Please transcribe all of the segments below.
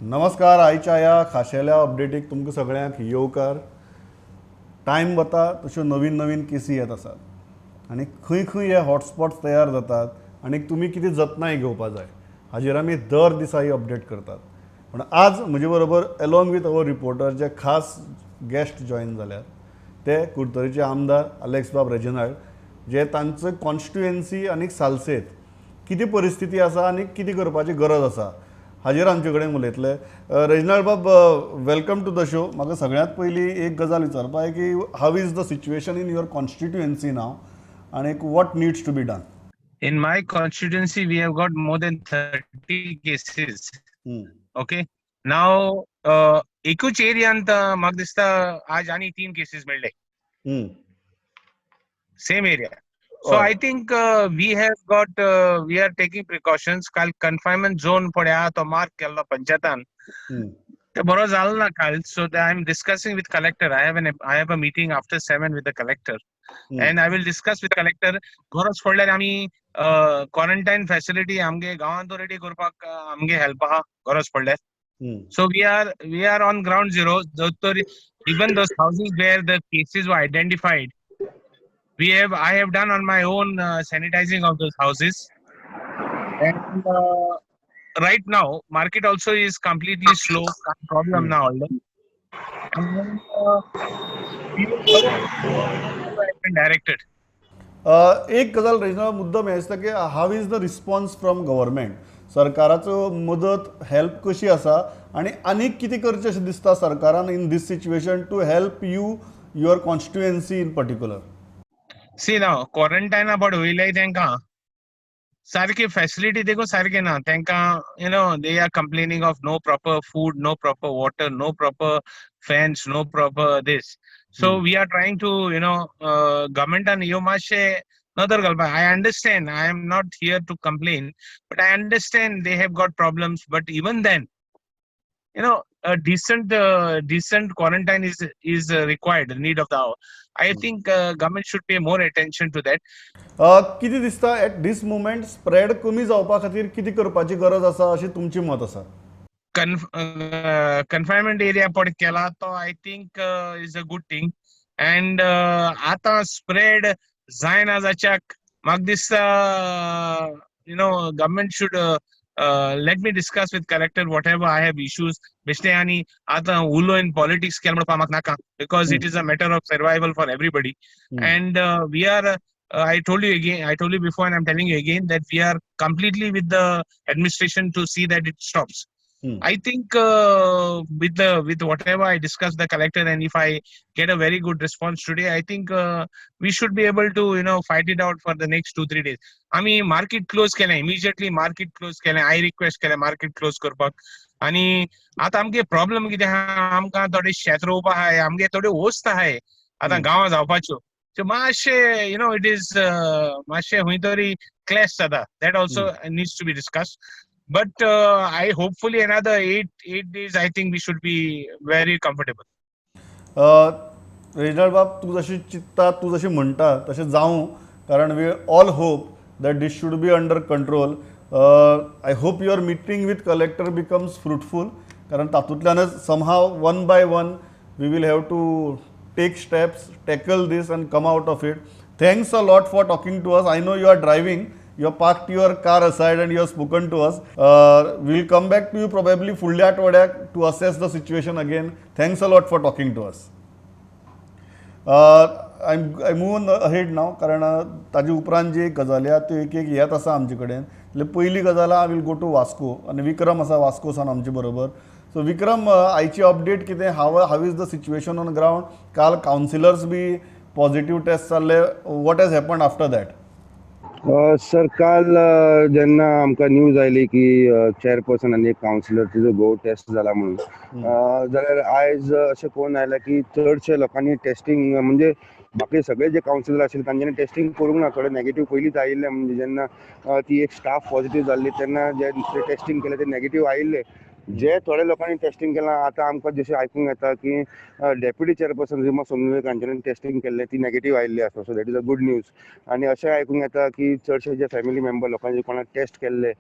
नमस्कार. आयच्या ह्या खाशेल्या अपडेटीक तुमकां सगळ्यांक येवकार. टायम वता तश्यो नवीन नवीन केसी येत आसात आनी खंय खंय हे हॉटस्पॉट्स तयार जातात आनी तुमी कितें जतनाय घेवपा जाय हाजेर आमी दर दिसा ही अपडेट करतात. पूण आज म्हजे बरोबर एलॉंग विथ our reporter जे खास गेस्ट जॉयन जाल्यात ते कुडतरीचे आमदार अलेक्स बाब रेजिनाल्ड, जे तांचो कॉन्स्टिट्युएन्सी आनी सालसेत कितें परिस्थिती आसा आनी कितें करपाची गरज आसा हाजेर आमचे कडेन उलयतले. रेजिनाल्ड बाब, welcome to the show. म्हाका सगळ्यांत पयलीं एक गजाल विचारपा जाय की how is the situation in your constituency now आनी what needs to be done? In my constituency, we have got more than 30 cases. Okay. Now, एकूच एरियांत म्हाका दिसता आज आनी तीन केसीस मेळ्ळे, same area. So I think we are taking precautions. काल confinement zone पळय आहा तो मार्क केल्लो पंचायतान, ते बरो जालो ना काल. So I am discussing with collector. I have a meeting after 7 with the collector and I will discuss with collector. गरज पडल्यार आमी क्वॉरंटायन फॅसिलिटी आमगे गांवांत रेडी करपाक आमगे हेल्प आहा गरज पडल्यार. So we are on ground zero. Even those houses where the cases were identified, we have I have done on my own sanitizing of those houses. And right now, market also is completely slow. Problem now. And we will follow what has been directed. एक गजाल Reginald, मुद्दम हें दिसता की how is the response from government? सरकाराचो मदत help कशी आसा आनी आनीक कितें करचें अशें दिसता सरकारान in this situation to help you, your constituency in particular? See now, quarantine about वयले तांकां सारकी फॅसिलिटी देखून सारकें ना तांकां. They are complaining of no proper food, no proper water, no proper fans, no proper this. So we are trying to गव्हर्मेंटान ह्यो मातशें नदर घालपाक. I understand, I am not here to complain, but I understand they have got problems. But even then, a decent quarantine is required, the need of the hour. I think government should pay more attention to that. कितें दिसता, eight दीस moment spread कमी जावपा खातीर कितें करपाची गरज आसा अशें तुमचें मत आसा? कन्फाइनमेंट एरिया पड केला तो I think is a good thing. And आतां स्प्रेड जायना जाच्याक म्हाका दिसता government should let me discuss with collector whatever I have issues. बेश्टे आनी आतां उलोवन पॉलिटिक्स केलें म्हणपाक म्हाका नाका, because it is a matter of survival for everybody. And we are I told you again, I told you before and I'm telling you again that we are completely with the administration to see that it stops. I think with whatever I discussed the collector, and if I get a very good response today, I think we should be able to fight it out for the next 2-3 days. आमी market close केलें, immediately market close केलें. I request केलें market close करपाक. आनी आतां आमगे problem कितें आहा, आमकां थोडे शेत रोवपा आहाय, आमगे थोड्यो वस्त आहाय आतां गांवां जावपाच्यो. सो मातशें it is मातशें खंय तरी क्लॅश जाता. That also needs to be discussed. But I hopefully another 8 days, I think we should be very comfortable. Reginald बाब, तूं जशें चिंत्ता, तूं जशें म्हणटा तशें जावूं, कारण we all hope that this should be under control. I hope your meeting with collector becomes fruitful, कारण तातूंतल्यानच somehow, one by one, we will have to take steps, tackle this and come out of it. Thanks a lot for talking to us. I know you are driving. You have parked your car aside and you have spoken to us. We'll come back to you probably फुडल्या आठवड्याक to assess the situation again. Thanks a lot for talking to us. I move ahead now, कारण ताजे उपरांत जी गजाली आहा त्यो एक एक येत आसा आमचे कडेन. जाल्यार पयली गजाल, I will go to Vasco आनी विक्रम आसा वास्को सावन आमचे बरोबर. सो विक्रम, आयची अपडेट कितें? How is the situation on ground? काल कावन्सिलर्स बी पॉझिटिव्ह टेस्ट जाल्ले. What has happened after that? Sir, काल जेन्ना आमकां न्यूज आयली की चेअरपर्सन आनी एक कावन्सिलर तिजो घोव टेस्ट जाला म्हणून, जाल्यार आयज अशें कळून आयलें की चडशे लोकांनी टेस्टींग, म्हणजे बाकी सगळे जे कावन्सिलर आशिल्ले तांच्यांनी टेस्टींग करूंक ना. थोडे नेगेटीव पयलींच आयिल्ले, म्हणजे जेन्ना ती एक स्टाफ पॉझिटीव जाल्ली तेन्ना जे टेस्टींग केलें ते नेगेटीव आयिल्ले. जे थोडे लोकांनी टेस्टिंग केलां, आतां आमकां जशें आयकूंक येता की डेप्युटी चेअरपर्सन रिमा सोमनुले हांच्यानी टेस्टिंग केल्लें, ती नेगेटीव आयिल्ली आसा. So that is a good news. आनी अशें आयकूंक येता की चडशे जे फॅमिली मेंबर लोकांचे कोणाक टेस्ट केल्ले,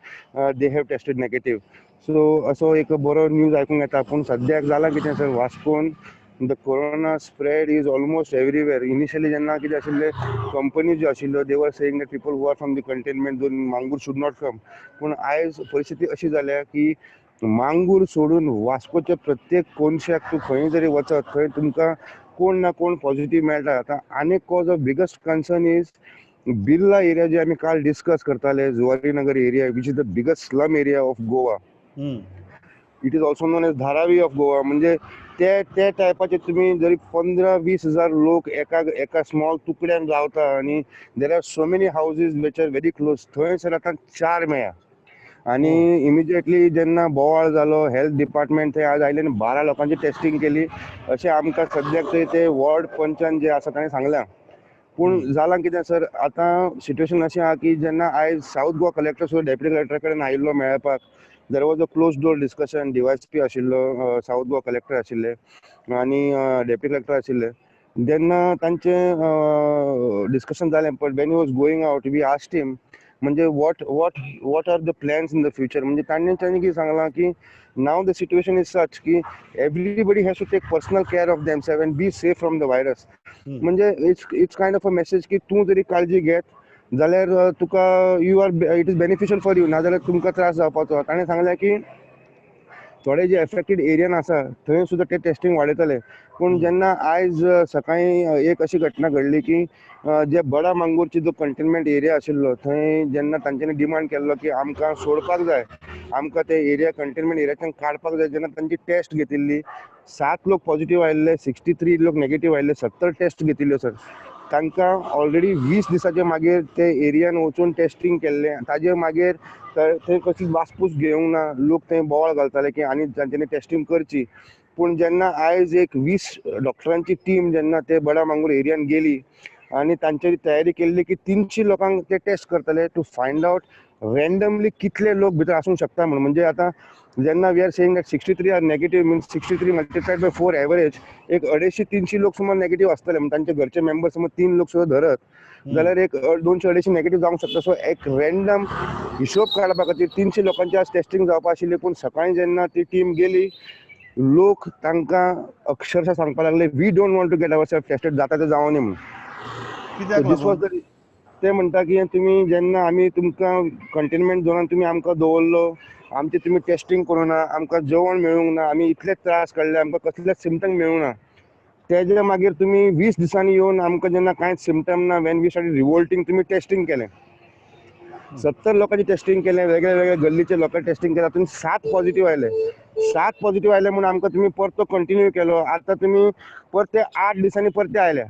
they have tested negative. So असो एक बरो न्यूज आयकूंक येता. पूण सद्याक जालां कितें sir, वास्कोन the corona spread is almost everywhere. Initially जेन्ना कितें आशिल्लें, कंपनी ज्यो आशिल्ल्यो, they were saying that people who are from the containment zone, Mangor, should not come. पूण आयज परिस्थिती अशी जाल्या की मांगूर सोडून वास्कोच्या प्रत्येक कोनशाक तूं खंय जरी वचत, थंय तुमकां कोण ना कोण पॉझिटीव मेळटा. आतां आनीक cause of biggest concern is Birla area, जे आमी काल डिस्कस करताले, Zuari Nagar area, which is the biggest slum area of Goa. It is also known as Dharavi of Goa. म्हणजे ते ते टायपाचे तुमी जरी 15-20 हजार लोक एका एका स्मॉल तुकड्यान रावता आनी there are so many houses which are very close, थंयसर आतां चार मेळ्ळा. आनी इमिजिएटली जेन्ना बोवाळ जालो, हेल्थ डिपार्टमेंट थंय आज आयले आनी 12 लोकांची टेस्टिंग केली, अशें आमकां सद्याक थंय ते वॉर्ड पंचान जे आसा ताणें सांगलां. पूण जालां कितें सर, आतां सिट्युएशन अशें आहा की जेन्ना आयज सावथ गोवा कलेक्टर सुद्दां डेप्युटी कलेक्टरा कडेन आयिल्लो मेळपाक, there was a close door discussion. DySP आशिल्लो, सावथ गोवा कलेक्टर आशिल्ले आनी डेप्युटी कलेक्टर आशिल्ले. जेन्ना तांचें डिस्कशन जालें, but when he was going out, we asked him म्हणजे what are the plans in the future. म्हणजे तांणी कितें सांगलां की now the situation is such की everybody has to take personal care of themself and be safe from the virus. म्हणजे it's kind of a message की तूं जरी काळजी घेत जाल्यार तुका you are it is beneficial for you, नाजाल्यार तुमकां त्रास जावपाचो. ताणें सांगलें की थोडे जे एफेक्टेड एरियान आसा थंय सुद्दां ते टेस्टिंग वाडयतले. पूण जेन्ना आयज सकाळीं एक अशी घटना घडली की जे बडा मांगूरची जो कंटेनमेंट एरिया आशिल्लो, थंय जेन्ना तांच्यांनी डिमांड केल्लो की आमकां सोडपाक जाय, आमकां ते एरिया कंटेनमेंट एरियाच्यान काडपाक जाय, जेन्ना तांची टेस्ट घेतिल्ली, सात लोक पॉझिटिव्ह आयिल्ले, 63 लोक नेगेटीव आयिल्ले. 70 टेस्ट घेतिल्ल्यो सर. तांकां ऑलरेडी 20 दिसाचे मागीर ते एरियान वचून टेस्टिंग केल्लें. ताजे मागीर थंय कसलीच वासपूस घेवंक ना. लोक थंय बोवाळ घालताले की आनी तांच्यांनी टेस्टिंग करची. पूण जेन्ना आयज एक 20 डॉक्टरांची टीम जेन्ना ते बडा मांगूर एरियान गेली आनी तांची तयारी केल्ली की 300 लोकांक ते टेस्ट करतले टू फायंड आवट रँडमली कितले लोक भितर आसूंक शकता म्हणून. म्हणजे आतां जेन्ना we are saying that 63 are negative, means 63 multiplied by 4, average एक 250-300 लोक सुमार नेगेटीव आसतले. म्हणजे तांचे घरचे मेंबर समज तीन लोक सुद्दां धरत जाल्यार एक 200-250 नेगेटीव जावंक शकता. सो एक रँडम हिशोब काडपा खातीर 300 लोकांची आज टेस्टिंग जावपा आशिल्ली. पूण सकाळीं जेन्ना ती टीम गेली, लोक तांकां अक्षरशः सांगपाक लागले, "We don't want to get our self tested, जाता तें जावं न्ही" म्हणून. कित्याक दीस वॉज लागून? ते म्हणटा की तुमी जेन्ना आमी तुमकां कंटेनमेंट झोनान तुमी आमकां दवरलो, आमची तुमी टेस्टिंग करूं ना, आमकां जेवण मेळूंक ना, आमी इतले त्रास काडले, आमकां कसलेच सिमटम मेळूंक ना, तेजे मागीर तुमी 20 दिसांनी येवन आमकां जेन्ना कांयच सिमटम ना, when we start revolting, तुमी टेस्टिंग केलें. 70 लोकांची टेस्टिंग केलें, वेगळे वेगळे गल्लीचे लोकांक टेस्टिंग केलें, तातूंत सात पॉझिटिव्ह आयले. सात पॉझिटिव्ह आयले म्हणून आमकां तुमी परतो कंटिन्यू केलो. आतां तुमी परते 8 दिसांनी परते आयल्या.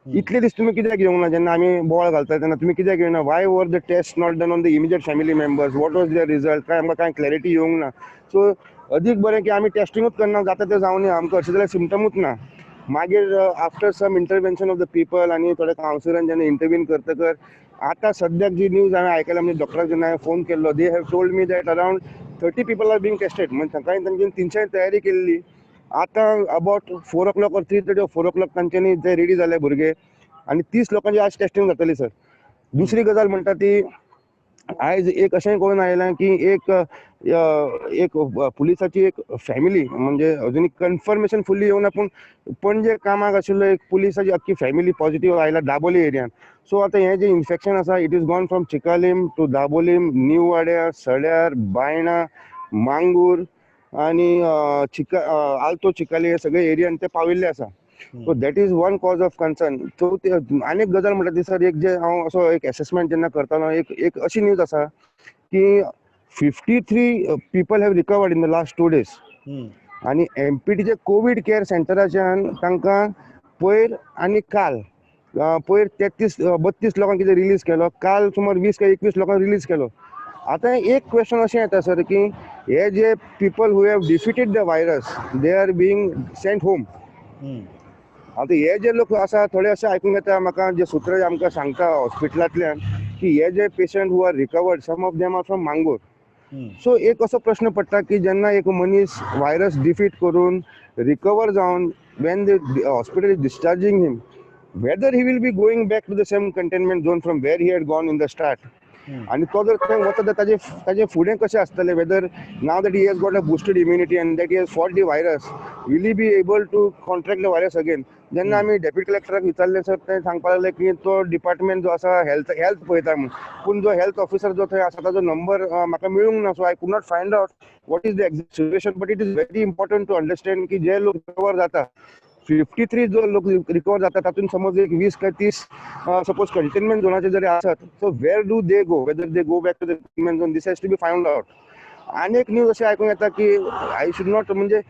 इतले दीस तुमी कित्याक घेवंक ना? जेन्ना आमी बोवाळ घालता तेन्ना तुमी कित्याक घेवना? Why were the test not done on the immediate family members? What was their result? काय आमकां कांय क्लॅरिटी येवंक ना. सो अदीक बरें की आमी टेस्टिंगूच करना, जाता तें जावं आमकां. अशें जाल्यार सिमटमूच ना. मागीर after some intervention of the people आनी थोडे कावन्सिलरान जेन्ना इंटरवीन करतकर, आतां सद्याक जी न्यूज हांवें आयकल्या, म्हणजे डॉक्टराक जेन्ना हांवें फोन केल्लो, they have told me that around 30 people are being tested. म्हणजे सकाळी तांची 300 तयारी केल्ली. आतां about 4 o'clock or 3:30, 4 o'clock तांच्यांनी ते रेडी जाले भुरगे आनी 30 लोकांची आज टेस्टिंग जातली सर. दुसरी गजाल म्हणटा ती, आयज एक अशें कळून आयलां की एक एक पुलिसाची एक फॅमिली, म्हणजे अजून कन्फर्मेशन फुल्ली येवना, पूण पणजे कामाक आशिल्लो एक पुलिसाची अख्खी फॅमिली पॉझिटिव्ह आयला दाबोली एरियान. सो आतां हें जें इन्फेक्शन आसा, it is gone from Chicalim to Dabolim, new वाड्या, सड्यार, बायणा, मांगूर आनी चिका आल्तो चिकाली, हे सगळे एरियान ते पाविल्ले आसा. So that is one cause of concern. So ते आनीक गजाल म्हणटा ती सर, एक जे हांव असो एक एसेसमेंट जेन्ना करतालो, एक एक अशी न्यूज आसा की 53 people have recovered in the last 2 days. आनी एमपीटीचे कोवीड केअर सेंटराच्यान तांकां पयर आनी काल, पयर 33 32 लोकांक कितें रिलीज केलो, काल सुमार 20 काय 21 लोकांक रिलीज केलो. आतां एक क्वेश्चन अशें येता सर की हे जे people who have defeated the virus, they are being sent home. आतां हे जे लोक आसा, थोडे अशें आयकूंक येता म्हाका, जे सुत्र आमकां सांगता हॉस्पिटलांतल्यान की हे जे patient who are recovered, some of them are from Mangor. So एक असो प्रश्न पडटा की जेन्ना एक मनीस व्हायरस डिफीट करून रिकवर जावन when the hospital is discharging him, whether he will be going back to the same containment zone from where he had gone in the start. आनी तो जर थंय वता तर ताजे ताजे फुडें कशें आसतलें, whether now that he has got a boosted immunity and that he has fought the virus, will he be able to contract the virus again? जेन्ना आमी डेप्युटी कलेक्टराक विचारलें सर, ते सांगपाक लागले की तो डिपार्टमेंट जो आसा हेल्थ हेल्थ पळयता म्हूण, पूण जो हेल्थ ऑफिसर जो थंय आसा ताजो नंबर म्हाका मेळूंक ना. So I could not find out what is the exact situation, but it is very important to understand की जे लोक रिकवर जाता, 53 जो लोक रिकवर जाता, तातूंत समज एक 20 काय 30 सपोज कंटेनमेंट झोनाचे जरी आसत, so where do they go, whether they go back to the containment zone, this has to be found out. आनी एक न्यूज अशें आयकूंक येता की I should not, म्हणजे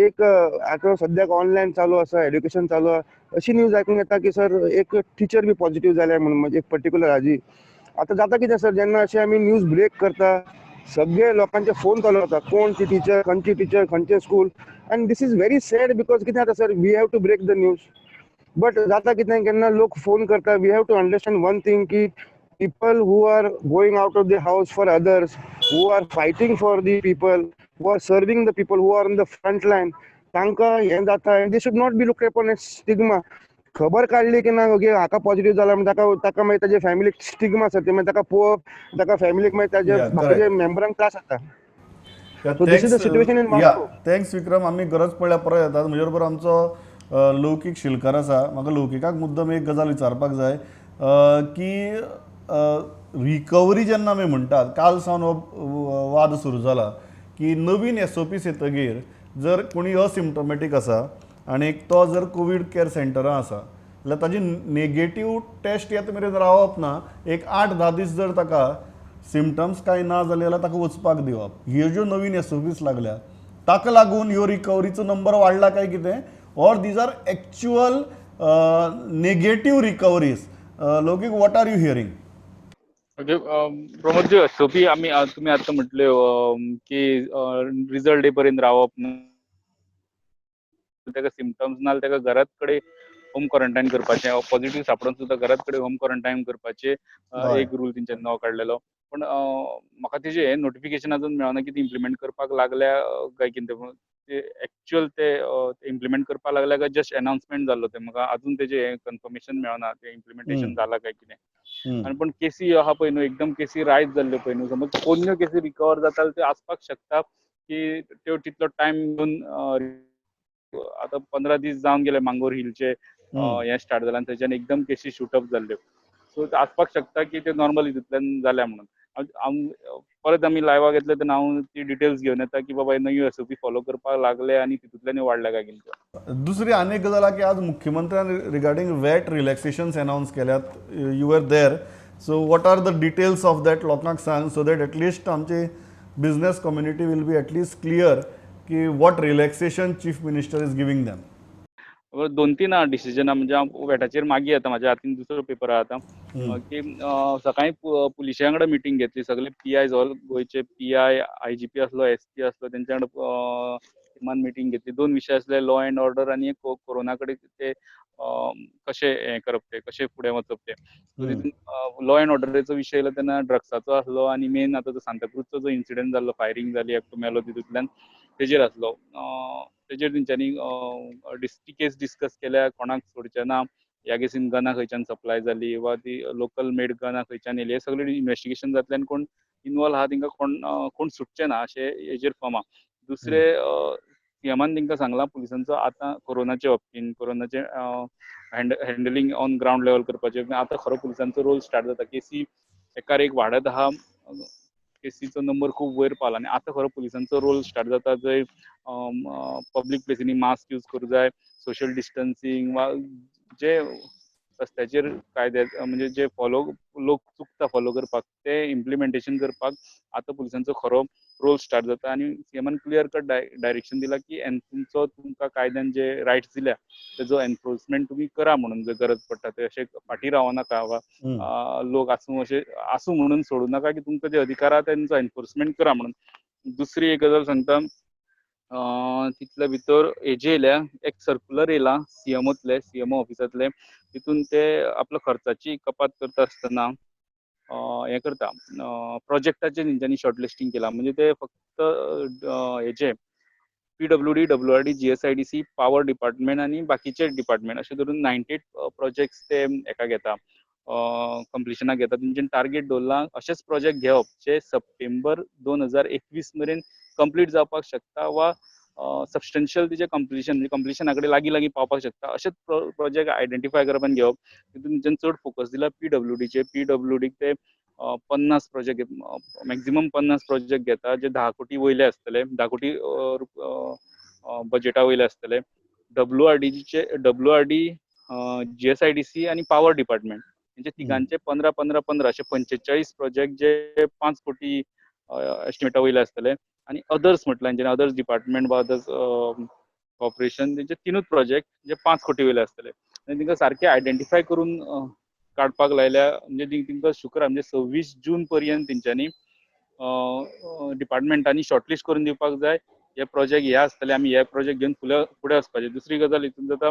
एक आतां सद्याक ऑनलायन चालू आसा, एड्युकेशन चालू आसा, अशी न्यूज आयकूंक येता की सर एक टिचर बी पॉझिटिव्ह जाल्या म्हणून, म्हणजे एक पर्टिक्युलर हाजी. आतां जाता कितें सर, जेन्ना अशें आमी न्यूज ब्रेक करता, सगळे लोकांचे फोन चालू जाता, कोण ती टिचर, खंयची टिचर, खंयचें school. And this is very sad because कितें जाता sir, we have to break the news, but जाता कितें, केन्ना लोक फोन करता. We have to understand one thing की people who are going out of the house for others, who are fighting for the people, who are serving the people, who are on the front line, तांकां हें जाता and they should not be looked upon as stigma. खबर काडली की ना, okay हाका positive जाला म्हणून ताका ताका मागीर ताजे फॅमिलीक स्टिग्मा आसा, ते मागीर ताका पळोवप, ताका फॅमिलीक मागीर ताजे बाकीचे मेंबरांक त्रास जाता. So this is the situation in Vasco. Thanks विक्रम. आमी गरज पडल्यार परत येतात. म्हजे बरोबर आमचो लौकीक शिलकार आसा. म्हाका लौकिकाक मुद्दम एक गजाल विचारपाक जाय की रिकवरी जेन्ना आमी म्हणटात, काल सावन हो वाद सुरू जाला की नवीन एसओपीस येतगीर जर कोणी असिम्टोमॅटीक आसा आनी तो जर कोवीड केअर सेंटरां आसा जाल्यार ताजी नेगेटीव टेस्ट येता मेरेन रावप ना, एक 8-10 दीस जर ताका सिमटम्स कांय ना जाले जाल्यार ताका वचपाक दिवप. ह्यो ज्यो नवीन एसओपीस लागल्या ताका लागून ह्यो रिकवरीचो नंबर वाडला काय कितें, or these are actual negative recoveries? Loukik, what are you hearing? Okay Pramod, ज्यो एसओपी आमी तुमी आतां म्हटल्यो की रिजल्ट डे पर्यंत रावप ना, ताका सिमटम्स ना ताका घरात कडेन होम क्वॉरंटायन करपाचें, पॉझिटिव्ह सापडून सुद्दां घरात कडेन होम क्वॉरंटायन करपाचें एक रूल तेंच्यांनी नवो काडलेलो. पूण म्हाका तेजें हें नोटिफिकेशन अजून मेळना की ती इम्प्लिमेंट करपाक लागल्या काय कितें, ते एक्चुअल ते इम्प्लिमेंट करपाक लागल्या काय जस्ट अनाउन्समेंट जाल्लो, तें म्हाका अजून तेजें हें कन्फर्मेशन मेळना तें इम्प्लिमेंटेशन जाला काय कितें. आनी पूण केसी आहा पळय न्हू, एकदम केसी रायज जाल्ल्यो पळय न्हू, समज पोन्न्यो केसी रिकवर जाता त्यो आसपाक शकता की त्यो तितलो टायम घेवन, आतां 15 दीस जावन गेले मांगोर हिलचे हें स्टार्ट जालां आनी थंयच्यान एकदम केसी शूट अप जाल्ल्यो, सो आसपाक शकता की त्यो नॉर्मल हितूंतल्यान जाल्या म्हणून. परत आमी लायवाक येतले तेन्ना हांव ती डिटेल्स घेवन येता की बाबा नवी एसओपी फॉलो करपाक लागले आनी तितूंतल्यान वाडल्या काय कितें. दुसरी आनी एक गजाल की आज मुख्यमंत्र्यान रिगार्डींग वॅट रिलॅक्सेशन्स अनाउन्स केल्यात. You are there, so what are the details of that, लोकांक सांग, सो that at least आमची business community will be at least clear की what relaxation chief minister is giving them. 2-3 डिसिजनां, म्हणजे हांव वॅटाचेर मागीर येता, म्हाज्या हातीन दुसरो पेपर आहा आतां, की सकाळीं पुलिशे वांगडा मिटींग घेतली, सगळे पी I, all गोंयचे P I, I G P आसलो, एस पी आसलो, तेंच्या वांगडा टिमान मिटींग घेतली. 2 विशय आसले, लॉ एंड ऑर्डर आनी एक कोरोना कडेन ते कशें हें करप, ते कशें फुडें वचप ते. तितून लॉ एंड ऑर्डराचो विशय येयलो तेन्ना ड्रग्साचो आसलो आनी मेन आतां जो सांताक्रूजचो जो इन्सिडंट जाल्लो, फायरींग जाली, एकटो मेलो तितूंतल्यान, तेजेर आसलो. तेजेर तेंच्यांनी केस डिस्कस केल्या, कोणाक सोडचें ना, ह्या केसीन गनां खंयच्यान सप्लाय जाली वा ती लोकल मेड गनां खंयच्यान येयली, हें सगळें इन्वेस्टिगेशन जातलें आनी कोण इनवॉल्व आहा तेंकां कोण कोण सुटचें ना अशें हेजेर फर्म आहा. दुसरें सीएमान तेंकां सांगलां पुलिसांचो आतां कोरोनाचे बाबतीन, कोरोनाचें हँडलिंग ऑन ग्रावंड लेवल करपाचें. आतां खरो पुलिसांचो रोल स्टार्ट जाता, केसी एकार एक वाडत आहा, केसीचो नंबर खूब वयर पावला आनी आतां खरो पुलिसांचो रोल स्टार्ट जाता, जंय पब्लीक प्लेसींनी मास्क यूज करूं जाय, सोशल डिस्टन्सींग वा जे रस्त्याचेर कायदे म्हणजे जे फॉलो लोक चुकता फॉलो करपाक, ते इम्प्लिमेंटेशन करपाक आतां पुलिसांचो खरो रोल स्टार्ट जाता. आनी सीएमान क्लियर कट डायरेक्शन दिला की तुमचो तुमकां कायद्यान जे रायट्स दिल्या तेजो एनफोर्समेंट तुमी करा म्हणून, जर गरज पडटा ते अशें फाटीं रावनाका वा लोक आसूं अशें आसूं म्हणून सोडूं नाका, की तुमकां जे अधिकार आहा तेंचो एनफोर्समेंट करा म्हणून. दुसरी एक गजाल सांगता, तितले भितर हेजे येयल्या एक सर्कुलर येयला सीएमओतले, सीएमओ ऑफिसांतले, तितून ते आपल्या खर्चाची कपात करता आसतना हें करता, प्रोजेक्टाचें तेंच्यांनी शॉर्ट लिस्टींग केलां. म्हणजे ते फक्त हेजे PWD, WRD, GSIDC, power department आनी बाकीचे डिपार्टमेंट अशें धरून 98 प्रोजेक्ट्स ते हेका घेता, कंप्लिशनाक घेता. तेंच्यानी टार्गेट दवरलां अशेच प्रोजेक्ट घेवप जे सप्टेंबर 2021 मेरेन कंप्लीट जावपाक शकता वा सबस्टेन्शियल तेजें कंप्लिशन, म्हणजे कंप्लिशना कडेन लागीं लागीं पावपाक शकता अशेच प्रोजेक्ट आयडेंटिफाय करप आनी घेवप. तितून तेंच्यानी चड फोकस दिला पीडब्ल्यूडीचेर. पीडब्ल्यूडीक ते 50 प्रोजेक्ट, मॅक्झिमम 50 प्रोजेक्ट घेता जे 10 कोटी वयले आसतले, 10 कोटी बजेटा वयले आसतले. डब्ल्यूआरडीचे, डब्ल्यूआरडी, जीएसआयडीसी आनी पावर डिपार्टमेंट हेंचे तिगांचे 15 15 15 अशे 45 प्रोजेक्ट जे 5 कोटी एस्टिमेटा वयले आसतले. आनी अदर्स म्हटल्यार तेंच्यानी अदर्स डिपार्टमेंट वा अदर्स कॉर्पोरेशन तेंचे 3 प्रोजेक्ट जे 5 कोटी वयले आसतले. आनी तांकां सारके आयडेंटिफाय करून काडपाक लायल्या. म्हणजे तांकां शुक्रार म्हणजे 26 जून पर्यंत तेंच्यांनी डिपार्टमेंटांनी शॉर्टलिस्ट करून दिवपाक जाय हे प्रोजेक्ट हे आसतले, आमी हे प्रोजेक्ट घेवन फुडें वचपाचे. दुसरी गजाल हितून जाता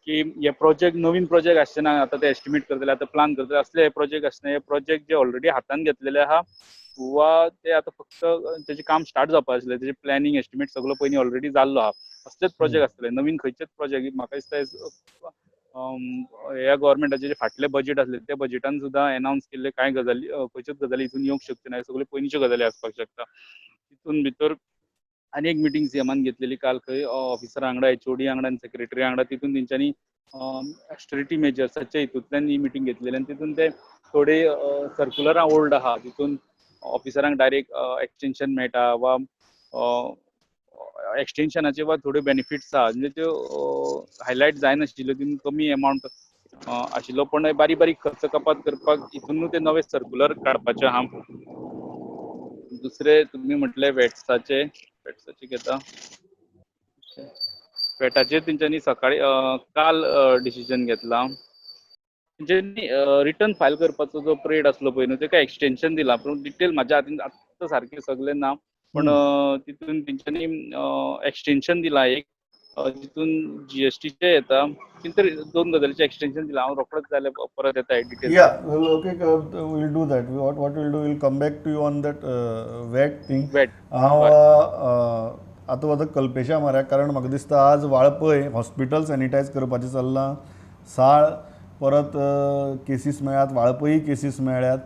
की हे प्रोजेक्ट नवीन प्रोजेक्ट आसचे ना, आतां ते एस्टिमेट करतले, आतां प्लान करतले असले हे प्रोजेक्ट आसचे ना. हे प्रोजेक्ट जे ऑलरेडी हातान घेतलेले आहा वा ते आतां फक्त तेजें काम स्टार्ट जावपा आसलें, तेजें प्लॅनिंग एस्टिमेट सगलो पयलीं ऑलरेडी जाल्लो आहा असलेच प्रोजेक्ट आसतले. नवीन खंयचेच प्रोजेक्ट म्हाका दिसता ह्या गव्हर्मेंटाचे जे फाटले बजेट आसले त्या बजेटान सुद्दां एनावन्स केल्ले कांय गजाली, खंयच्योच गजाली हितून येवंक शकच्यो ना, सगळ्यो पयलींच्यो गजाली आसपाक शकता. तितून भितर आनी एक मिटींग सीएमान घेतलेली काल खंय ऑफिसरा वांगडा, एचओडी वांगडा आनी सेक्रेटरी वांगडा. तितून तेंच्यांनी ऑस्टेरिटी मेजर्साच्या हितूंतल्यान ही मिटींग घेतलेली आनी तितून ते थोडे सर्कुलरां ओल्ड आहा तितून ऑफिसरांक डायरेक्ट एक्सटेंशन मेळटा वा एक्सटेंशनाचे वा थोड्यो बेनिफिट्स आहा, म्हणजे त्यो हायलायट जायनाशिल्ल्यो, तितून कमी एमावंट आशिल्लो, पण बारीक बारीक खर्च कपात करपाक हितूनूय ते नवे सर्कुलर काडपाचे आहा. दुसरे तुमी म्हटले वेट्साचे, वेट्साचे घेता, वेटाचेर तेंच्यांनी सकाळी काल डिसिजन घेतला. तेंच्यांनी रिटर्न फायल करपाचो जो पिरियड आसलो पळय न्हू तेका एक्सटेंशन दिलां, पूण डिटेल म्हाज्या हातीन आत्तां सारकें सगळें ना, पण तितून तेंच्यांनी एक्सटेंशन दिलां एक, तितून जीएसटीचे येता, तितून 2 गजालीचें एक्सटेंशन दिलां. हांव रोखडोच जाल्यार परत येता detail. Yeah, okay, we'll do that. What we'll do, we'll come back to you on that VAT thing. VAT. हांव आतां वता कल्पेशा म्हऱ्याक, कारण म्हाका दिसता आज वाळपय हॉस्पिटल सॅनिटायज करपाचें चल्लां, साळ परत केसीस मेळ्ळ्यात, वाळपय केसीस मेळ्ळ्यात.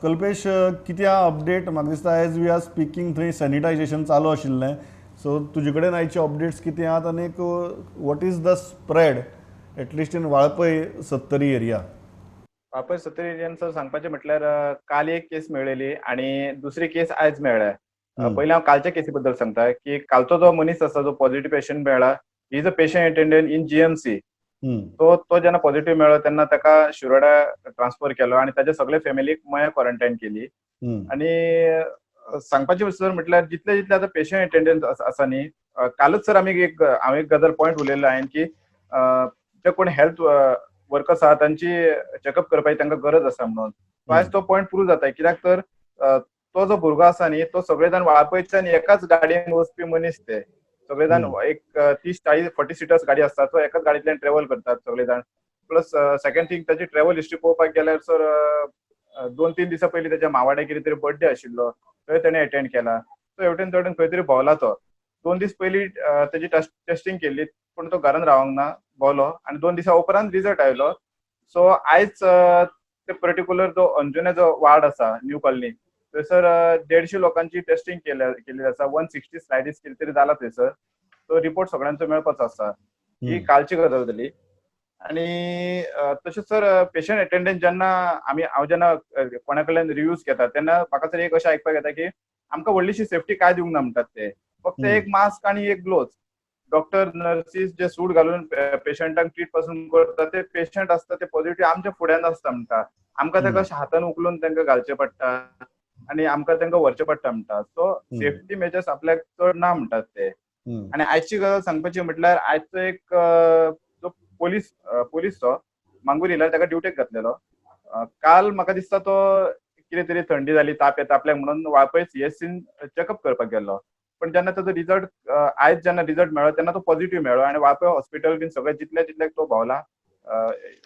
कल्पेश, कितें अपडेट? म्हाका दिसता एज we are speaking थंय सॅनिटायजेशन चालू आशिल्लें, सो तुजे कडेन आयचे अपडेट्स कितें आहात आनी what is the spread at least in Valpoi Sattari area? Valpoi Sattari एरियान sir सांगपाचें म्हटल्यार काल एक केस मेळ्ळेली आनी दुसरी केस आयज मेळ्ळ्या. पयलीं हांव कालच्या केसी बद्दल सांगता की कालचो जो मनीस आसा जो पॉझिटिव्ह पेशंट मेळ्ळा, he is a patient attendant in GMC. तो जेन्ना पॉझिटिव्ह मेळ्ळो तेन्ना ताका शिरोडा ट्रान्सफर केलो आनी ताच्या सगळे फॅमिलीक मया क्वॉरंटायन केली. आनी सांगपाचें सर म्हटल्यार जितले जितले आतां पेशंट अटेंडंट आसा न्ही, कालच सर आमी एक हांव एक गजाल पॉयंट उलयल्लो हांवें की जे कोण हेल्थ वर्कर्स आहा तांची चॅकअप करपाची तांकां गरज आसा म्हणून. आयज तो पॉयंट प्रूव जाता, कित्याक तर तो जो भुरगो आसा न्ही तो सगळे जाण वाळपयच्यान एकाच गाडयेन वचपी मनीस, ते सगळे जाण एक 30 40 40 सिटर्स गाडी आसता, तो एकाच गाडयेंतल्यान ट्रॅव्हल करतात सगळे जाण. प्लस सेकंड थिंग ताची ट्रॅव्हल हिस्ट्री पळोवपाक गेल्यार सर 2-3 दिसां पयलीं ताच्या मावाड्या कितें तरी बर्थडे आशिल्लो थंय तेणें एटेंड केला, तो हेवटेन तेवटेन खंय तरी भोंवला. तो 2 दीस पयलीं तेजी टेस्टिंग केल्ली पूण तो घरान रावंक ना, भोंवलो आनी 2 दिसां उपरांत रिजल्ट आयलो. सो आयज ते पर्टिक्युलर जो अंजुना जो वार्ड आसा न्यू कॉलनी थंयसर 150 लोकांची टेस्टिंग केल्ली आसा, 160 स्लायडीस कितें तरी जाला थंयसर. तो रिपोर्ट सगळ्यांचो मेळपाचो आसा. ही कालची गजाल जाली. आनी तशेंच सर पेशंट अटेंडंट जेन्ना आमी हांव जेन्ना कोणा कडल्यान रिव्यूज घेता तेन्ना म्हाका सर एक अशें आयकपाक येता की आमकां व्हडलीशी सेफ्टी काय दिवंक ना म्हणटात ते, फक्त एक मास्क आनी एक ग्लोव्ज. डॉक्टर नर्सीस जे सूट घालून पेशंटांक ट्रीट पासून करता ते पेशंट आसता ते पॉझिटिव्ह आमच्या फुड्यान आसता म्हणटा, आमकां ताका हातान उखलून तांकां घालचें पडटा आनी आमकां तांकां व्हरचें पडटा म्हणटा. सो सेफ्टी मेजर्स आपल्याक चड ना म्हणटात ते. आनी आयची गजाल सांगपाची म्हटल्यार आयचो एक जो पोलीस तो मांगूर हिलार ताका ड्युटेक घातलेलो, काल म्हाका दिसता तो कितें तरी थंडी जाली ताप येता आपल्याक म्हणून वाळपय सीएससीन चॅकअप करपाक गेल्लो, पण जेन्ना ताजो रिजल्ट आयज जेन्ना रिजल्ट मेळ्ळो तेन्ना तो पॉझिटिव्ह मेळ्ळो आनी वाळपय हॉस्पिटल बीन सगळें जितले जितले तो भोंवला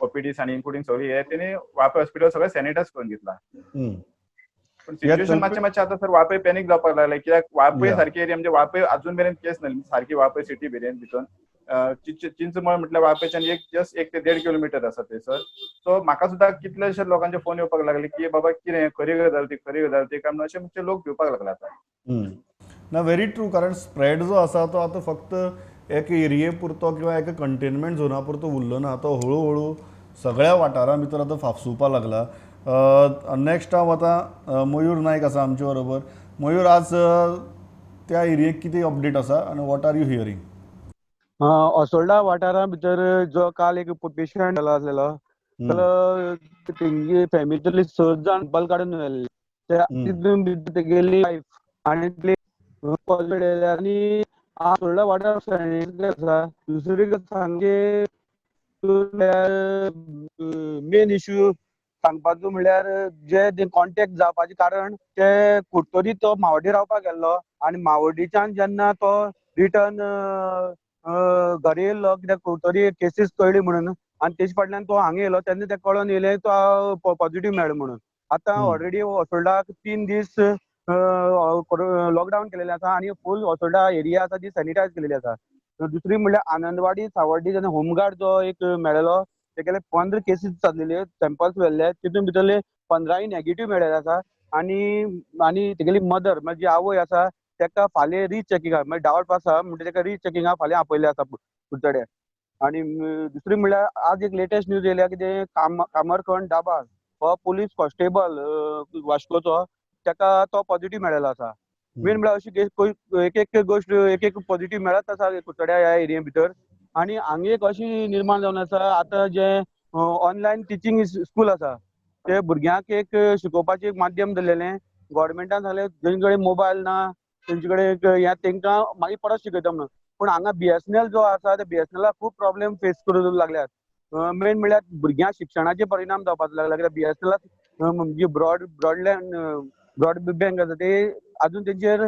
ओपीडीस आनी इन्क्लुडींग सगळी हे तेणी वाळपय हॉस्पिटल सगळें सॅनिटायज करून घेतला. पूण सिच्युएशन मातशें मातशें आतां सर वाळपय पॅनीक जावपाक लागलें, कित्याक वाळपय सारकी एरिया म्हणजे वाळपय अजून मेरेन केस ना सारकी वाळपय सिटी मेरेन भितर चिंचमळ म्हटल्यार वाळपयच्यान एक जस्ट 1 ते 1.5 किलोमिटर आसा थंयसर. सो म्हाका सुद्दां कितलेशे लोकांचे फोन येवपाक लागले की बाबा कितें खरी गजाल ती, खरी गजाल ती काय म्हणून अशे मातशे लोक भिवपाक लागले आतां. ना, व्हेरी ट्रू. कारण स्प्रेड जो आसा तो आतां फक्त एक एरिये पुरतो किंवा एका कंटेनमेंट झोना पुरतो उरलो ना, तो हळू हळू सगळ्या वाठारां भितर आतां फाफसुवपाक लागला. नेक्स्ट हांव आतां मयूर नायक आसा आमचे बरोबर. मयूर, आज त्या एरियेक कितें अपडेट आसा आनी what are you hearing? Assolda वाठारा भितर जो काल एक पेशंट जाला आसलेलो, तर तेंगे फॅमिलीतले 6 जाण बल काडून व्हेल्ले, तितून भितर तेगेली वायफ आनी पॉझिटिव्ह आनी असोल्डा वाठार आसा. दुसरी सामके मेन इश्यू सांगपाचो म्हणल्यार जे कॉन्टेक्ट जावपाचें कारण ते कुडतरी तो मावडी रावपाक गेल्लो आनी मावडीच्यान जेन्ना तो रिटर्न घरा येयल्लो, कित्याक कुडतरी केसीस कळ्ळी म्हणून, आनी तेजे फाटल्यान तो हांगा येयलो तेन्ना ते कळोन येयले तो पॉझिटिव्ह मेळ्ळो म्हणून. आतां ऑलरेडी असोल्डाक 3 दीस लॉकडावन केलेलें आसा आनी फूल असोल्डा एरिया आसा ती सॅनिटायज केलेली आसा. दुसरी म्हणल्यार आनंदवाडी सावर्डी जेन्ना होमगार्ड जो एक मेळ्ळो तेगेले 15 केसीस जाल्ले, सॅम्पल्स व्हेल्ले, तितून भितरले 15 नेगेटीव मेळ्ळेले आसा. आनी आनी तेगेली मदर म्हणजे आवय आसा तेका फाल्यां रिचॅकिंगाक म्हणजे डावट आसा म्हणजे तेका रिचॅकिंगाक फाल्यां आपयल्लें आसा कुडचड्यार. आनी दुसरी म्हणल्यार आज एक लेटेस्ट न्यूज येयल्या कितें कामरखंड दाबाळ हो पुलीस कॉन्स्टेबल वास्कोचो तेका तो पॉझिटिव्ह मेळ्ळेलो आसा. मेन म्हणल्यार अशी एक एक गोश्ट एक एक पॉझिटिव्ह मेळत आसा कुडचड्या ह्या एरिये भितर. आनी हांगा एक अशी निर्माण जावन आसा आतां जे ऑनलायन टिचींग स्कूल आसा ते भुरग्यांक एक शिकोवपाचें एक माध्यम दिलेलें गव्हर्मेंटान सांगलें, जेंचे कडेन मोबायल ना तेंचे कडेन हें तेंकां मागीर परत शिकयता म्हणून. पूण हांगा BSNL जो आसा ते BSNL खूब प्रॉब्लेम फेस करूंक लागल्यात. मेन म्हणल्यार भुरग्यांक शिक्षणाचेर परिणाम जावपाक लागला, कित्याक BSNL जी ब्रॉडबँड आसा ते अजून तेंचेर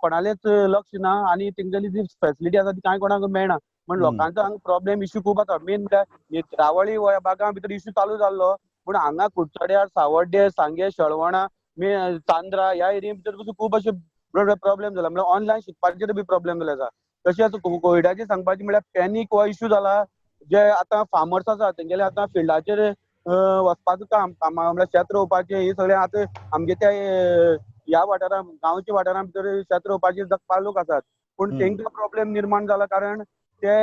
कोणालेच लक्ष ना आनी तेंगेली जी फॅसिलिटी आसा ती कांय कोणाक मेळना. म्हण लोकांचो हांगा प्रॉब्लेम इश्यू खूब आसा. मेन म्हणल्यार नेत्रावळी ह्या बागां भितर इश्यू चालू जाल्लो, पूण हांगा कुडचड्यार, सावर्डे, सांगे, शेळवणा, चांद्रा ह्या एरिये भितर पसून खूब अशे प्रॉब्लेम जाला. म्हणल्यार ऑनलायन शिकपाचेर बी प्रॉब्लेम जाले आसा. तशेंच कोविडाचेर सांगपाचें म्हणल्यार पॅनीक हो इश्यू जाला. जे आतां फार्मर्स आसा तेंगेले आतां फिल्डाचेर वचपाचें काम कामा म्हणल्यार शेत रोवपाचें हें सगळें आतां आमगे त्या ह्या वाठारां गांवच्या वाठारां भितर शेत रोवपाचें जगपा लोक आसात, पूण तेंकां प्रॉब्लेम निर्माण जाला कारण ते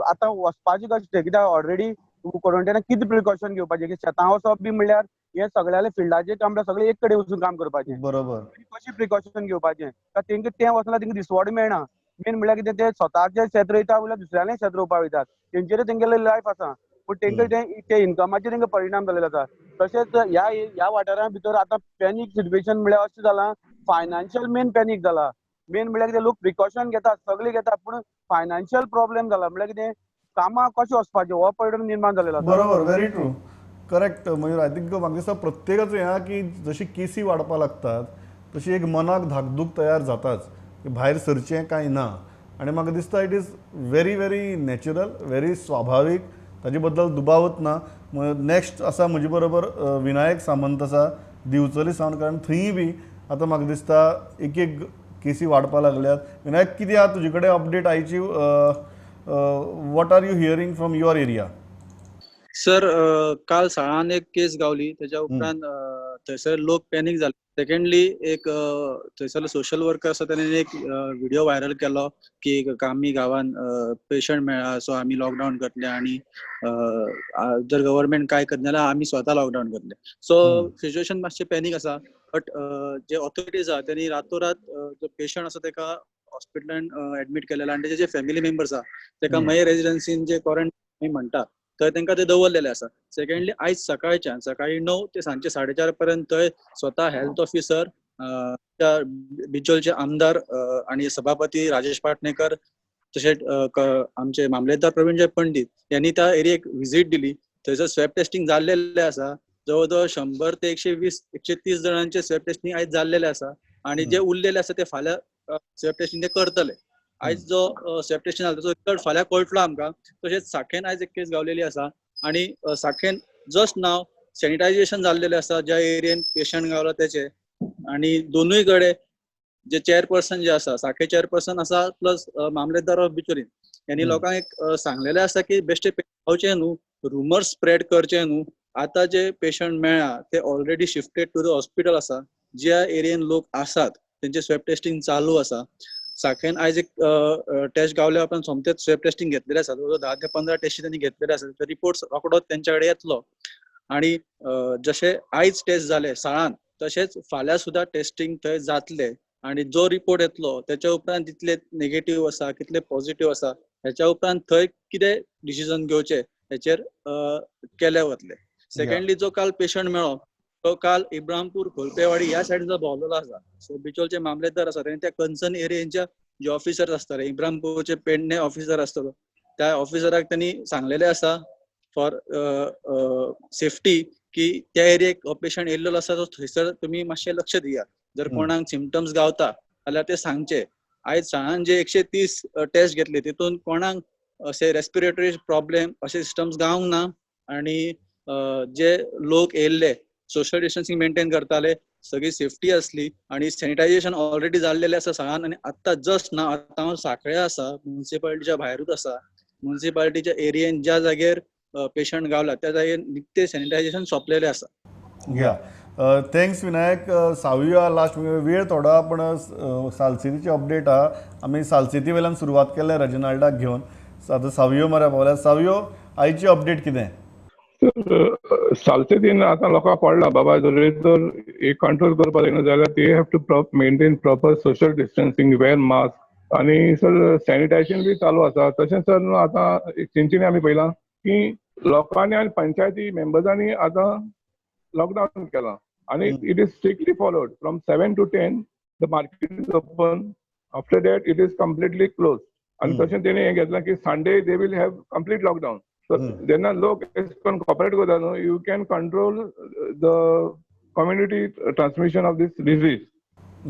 आतां वचपाचें कशें, कित्याक ऑलरेडी क्वॉरंटायनाक कितें प्रिकॉशन घेवपाचें, की शेतां वचप बी म्हणल्यार हें सगळ्यांले फिल्डाचें काम सगळें एक कडेन वचून काम करपाचें, बरोबर कशें प्रिकॉशन घेवपाचें, तेंकां तें वचना तेंकां दिसवडो मेळना. मेन म्हणल्यार कितें ते स्वताचें शेत रोयता म्हणल्यार दुसऱ्यांलें शेत रोवपाक वयतात, तेंचेर तेंगेलें लायफ आसा, पूण तेंकां ते इन्कमाचेर तेंकां परिणाम जाल्लो आसा. तशेंच ह्या ह्या वाठारां भितर आतां पॅनीक सिट्युएशन म्हणल्यार अशें जालां, फायनान्शियल मेन पॅनीक जाला. मेन म्हणल्यार कितें लोक प्रिकॉशन घेतात, सगळें घेतात, पूण फायनान्शियल प्रॉब्लेम जाला. म्हणल्यार कितें कामाक कशें वचपाचें हो परिणाम निर्माण जालेलो आसा. बरोबर, very true, correct Mayur. I think म्हाका दिसता प्रत्येकाचो हें की जशी केसी वाडपाक लागतात तशी एक मनाक धाकधूक तयार जाताच की भायर सरचें काय ना. आनी म्हाका दिसता it is very very natural, very स्वाभावीक, ताजे बद्दल दुबावच ना. नेक्स्ट आसा म्हजे बरोबर विनायक सामंत आसा दिवचली सावन, कारण थंय बी आतां म्हाका दिसता एक एक केसी वाडपाक लागल्यात. विनायक, कितें आहा तुजे कडेन अपडेट आयची? What are you hearing from your area? Sir, काल साळान एक केस गावली, त्याच्या उपरांत थंयसर लोक पॅनीक जाले. सेकंडली एक थंयसर सोशल वर्कर आसा तेणे एक व्हिडिओ व्हायरल केलो की आमी गांवान पेशंट मेळ्ळा, सो आमी लॉकडावन करतले आनी जर गव्हर्मेंट काय करना जाल्यार आमी स्वता लॉकडावन करतले. सो सिच्युएशन मातशें पॅनीक आसा, बट जे ऑथॉरिटीज आसा तेणी रातोरात जो पेशंट आसा तेका हॉस्पिटलान एडमीट केलेला आनी तेजे जे फॅमिली मेंबर्स आसा तेका मागीर रेजिडन्सीन जे क्वॉरंटायन म्हणटा थंय तेंकां ते दवरलेले आसा. सेकंडली आयज सकाळच्यान सकाळी 9 ते सांजचे 4:30 पर्यंत थंय स्वता हेल्थ ऑफिसर, बिचोलचे आमदार आनी सभापती राजेश पाटणेकर, तशेंच आमचे मामलेदार प्रवीणजय पंडीत यांनी त्या एरियेक विजीट दिली. थंयसर स्वॅब टेस्टिंग जाल्लेलें आसा. जवळ जवळ 100 ते 120 130 जणांचे स्वॅब टेस्टिंग आयज जाल्लेलें आसा आनी जे उरलेले आसा ते फाल्यां स्वॅब टेस्टिंग ते करतले. आयज जो स्वॅब टेस्टिंग जाला ताचो रिजल्ट फाल्यां कळटलो आमकां. तशेंच साखेन आयज एक केस गावलेली आसा आनी साखेन जस्ट नाव सॅनिटायझेशन जाल्लेलें आसा ज्या एरियेन पेशंट गावला तेचे. आनी दोनूय कडेन जे चेअरपर्सन जे आसा, साखे चेअरपर्सन आसा प्लस मामलेदार ऑफ बिचोलीम, यांनी लोकांक एक सांगलेलें आसा की बेश्टे पावचें न्हू, रुमर्स स्प्रेड करचे न्हू. आतां जे पेशंट मेळ्ळा ते already shifted to the hospital आसा. ज्या एरियेन लोक आसात तेंचे स्वॅब टेस्टिंग चालू आसा. साखेन आयज एक टेस्ट गावल्या उपरांत सोमतेच स्वॅब टेस्टिंग घेतलेले आसा. 10 ते 15 टेस्टी त्यांनी घेतलेले आसा. रिपोर्ट्स रोखडोच तेंच्या कडेन येतलो. आनी जशे आयज टेस्ट जाले साळान तशेंच फाल्यां सुद्दां टेस्टिंग थंय जातले आनी जो रिपोर्ट येतलो तेच्या उपरांत कितले नेगेटीव आसा कितले पॉझिटिव्ह आसा हेच्या उपरांत थंय कितें डिसिजन घेवचें हेचेर केले वतले. सेकंडली जो काल पेशंट मेळ्ळो तो काल इब्रामपूर खोलपेवाडी ह्या सायडीन भोंवलेलो आसा. सो बिचोलचे मामलेदार आसा तेणी त्या कन्सर्न एरियेच्या जे ऑफिसर आसताले, इब्रामपूरचे पेडणे ऑफिसर आसतलो, त्या ऑफिसराक त्यांनी सांगलेले आसा फॉर सेफ्टी की त्या एरियेक पेशंट येयल्लो आसा तो थंयसर तुमी मातशें लक्ष दियात. जर कोणाक सिमटम्स गावता जाल्यार ते सांगचे. आयज साळान जे 130 टेस्ट घेतले तितून कोणाक अशे रेस्पिरेटरी प्रॉब्लेम अशे सिस्टम्स गावंक ना. आनी जे लोक येयल्ले सोशल डिस्टन्सिंग मेंटेन करताले, सगळी सेफ्टी आसली आनी सॅनिटायझेशन ऑलरेडी जाल्लेलें आसा साळान. आनी आत्तां जस्ट ना आतां हांव साखळे आसा, मुन्सिपालिटीच्या भायरूच आसा. मुन्सिपालिटीच्या एरियेन ज्या जागेर पेशंट गावला त्या जागेर निकतें सॅनिटायझेशन सोंपलेलें आसा. या thanks Vinayak. सावया लास्ट वेळ थोडो पण सालसेतीची अपडेट आहा. आमी सालसेती वयल्यान सुरवात केल्या रेजिनाल्डाक घेवन. आतां सावयो मऱ्या पावल्या. सावयो, आयची अपडेट कितें? सालसेतीन आतां लोकांक पडला बाबा जर तर एक कंट्रोल करपाक जायना जाल्यार they have to maintain proper social distancing, wear mask आनी सर सॅनिटायझेशन बी चालू आसा. तशेंच सर न्हू आतां चिंचिनी आमी पळयलां की लोकांनी आनी पंचायती मेंबर्सांनी आतां लॉकडावन केलां आनी it is strictly followed from 7 to 10 the market is open, after that it is completely close. आनी तशें तेणी हें घेतलां की Sunday they will have complete lockdown. So जेन्ना लोक एशें कॉपरेट करता न्हू, you can control the community transmission of this disease.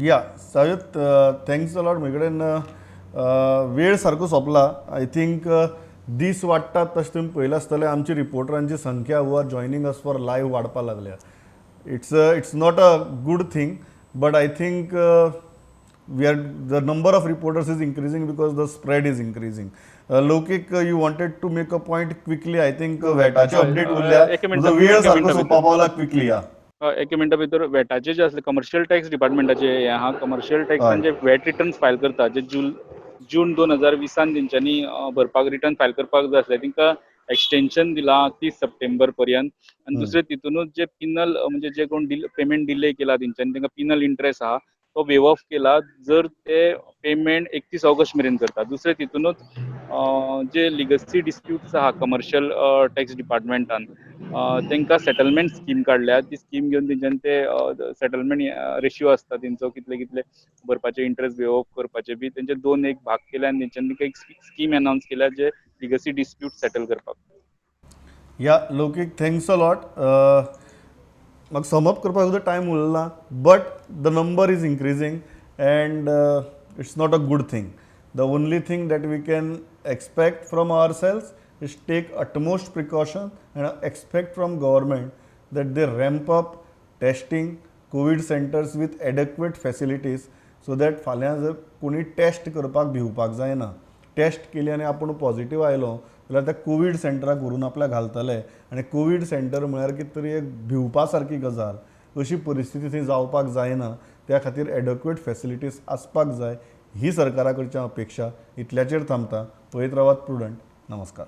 Yeah Savio, thanks a lot. म्हजे कडेन वेळ सारको सोंपला. I think दीस वाडटात तशें तुमी पळयलां आसतलें आमची रिपोर्टरांची संख्या who are joining us for live वाडपाक लागल्या. It's not a good thing, but I think we are the number of reporters is increasing because the spread is increasing. Loukik, you wanted to make a point quickly. I think वेटाचे update उरल्या, वेळ सारको सोंपा पावला. Quickly या एके मिनटा भितर वेटाचे जे आसले commercial tax डिपार्टमेंटाचे हे आहा, कमर्शियल टॅक्सान जे वॅट रिटर्न्स फायल करता जे जून 2020 तेंच्यांनी भरपाक रिटर्न फायल करपाक जाय आसले तेंकां एक्सटेन्शन दिला 30 सप्टेंबर पर्यंत. आनी दुसरे तितूनच जे पिनल म्हणजे जे कोण पेमेंट डिले केला तेंच्यांनी तेंकां पिनल इंट्रस्ट आहा तो वेव ऑफ केला जर ते पेमेंट 31 ऑगस्ट मेरेन करता. दुसरे तितूनच जे लिगसी डिस्प्यूट्स आहा कमर्शियल टॅक्स डिपार्टमेंटान तेंकां सेटलमेंट स्कीम काडल्या. ती स्कीम घेवन तेंच्यांनी ते सेटलमेंट रेशियो आसता तेंचो कितले कितले भरपाचे इंट्रस्ट वेव ऑफ करपाचे बी तेंचे 2 एक भाग केले आनी तेंच्यांनी एक स्कीम अनावन्स केल्या जे लिगसी डिस्प्यूट सेटल करपाक. या लौकीक, thanks a lot. म्हाका समअप करपाक सुद्दां टायम उरला, but the number is increasing and it's not a good thing. The only thing that we can expect from ourselves is take utmost precaution and expect from government that they ramp up testing COVID centres with adequate facilities so that फाल्यां जर कोणी taste करपाक भिवपाक जायना. Taste केली आनी आपूण positive आयलो जाल्यार त्या कोवीड सेंटराक व्हरून आपल्याक घालतले आनी कोवीड सेंटर म्हळ्यार कितें तरी एक भिवपा सारकी गजाल अशी परिस्थिती थंय जावपाक जायना. त्या खातीर एडेक्वेट फॅसिलिटीज आसपाक जाय ही सरकारा कडच्यान अपेक्षा. इतल्याचेर थांबता. पळयत रावात प्रुडंट. नमस्कार.